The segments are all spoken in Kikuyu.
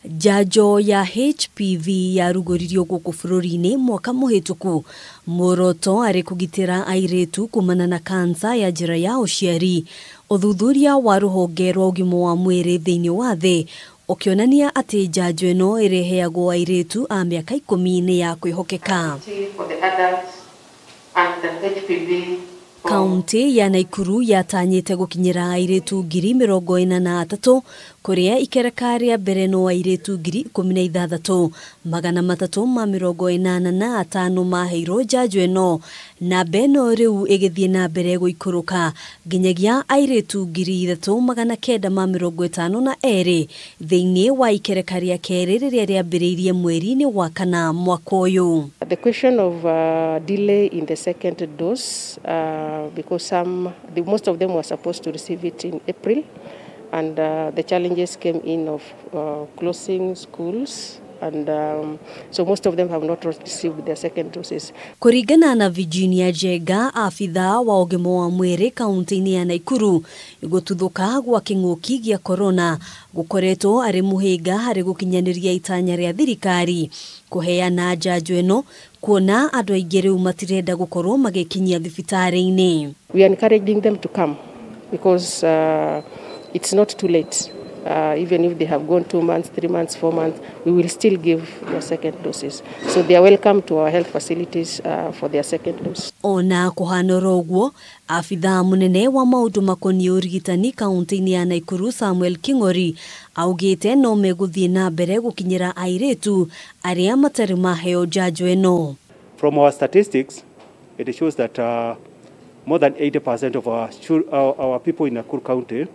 Njanjo ya HPV yarugũririo gũkũ bũrũri-inĩ mwaka mũhĩtũku, muoroto arĩ kũgitĩra airĩtu kumana na kansa ya njĩra ya ũciari. Ũthuthuria wa rũhonge rwa ũgima wa mwĩrĩ thĩinĩ wa thĩ ũkĩonania atĩ njanjo ĩno ĩrĩheagwo airĩtu a mĩaka 10 nĩ ya kwĩhokeka. Kaunti ya Naikuru yatanyĩte gũkinyĩra airĩtu 43,000 kũrĩa ikereka rĩa mbere no airĩtu 16,385 maheirwo njanjo ĩno, namba ĩno rĩu ĩgĩthiĩ na mbere gũikũrũka nginyagia airĩtu 3,952 thĩinĩ wa ikereka rĩa kerĩ rĩrĩa rĩambĩrĩirie mweri-inĩ wa kana mwaka ũyũ. The question of delay in the second dose, because most of them were supposed to receive it in April, and the challenges came in of closing schools, and so most of them have not received their second doses. Kũringana na Virginia Jenga, afitha wa ũgima wa mwĩrĩ kaunti-inĩ ya Naikuru, gũtuthũka gwa kĩng'ũki gĩa corona gũkoretwo arĩ mũhĩnga harĩ gũkinyanĩria itanya rĩa thirikari kũheana njanjo ĩno, kuona andũ aingĩ rĩu matirenda gũkorwo magĩkinyia thibitarĩ-inĩ. We are encouraging them to come because it's not too late. Even if they have gone 2 months, 3 months, 4 months, we will still give their second doses. So they are welcome to our health facilities for their second dose. Ona kuhana ũguo, afitha munene wa maũndũ makoniĩ ũrigitani kaunti-inĩ ya Naikuru Samuel King'ori augĩte no megũthiĩ na mbere gũkinyĩra airĩtu arĩa matarĩ maheo njanjo ĩno. From our statistics, it shows that more than 80% of our people in Nakuru County,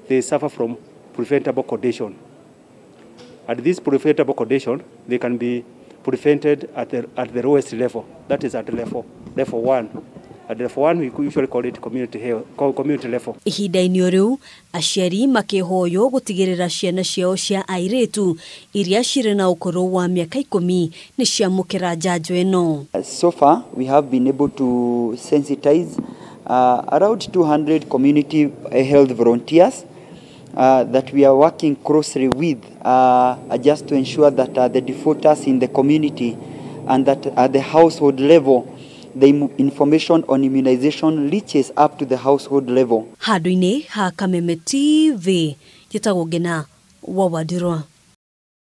they suffer from preventable condition. At this preventable condition, they can be prevented at the lowest level. That is at level 1. At level 1, we usually call it community health, community level. Ihinda-inĩ rĩu, aciari makĩhoywo gũtigĩrĩra ciana ciao cia airĩtu iria cirĩ na ũkũrũ wa mĩaka 10 nĩ ciamũkĩra njanjo ĩno. So far, we have been able to sensitize around 200 community health volunteers that we are working closely with just to ensure that the defaulters in the community and that at the household level, the information on immunization reaches up to the household level. Handũ-inĩ ha Kameme TV, njĩtagwo Ngina wa Wandirwa.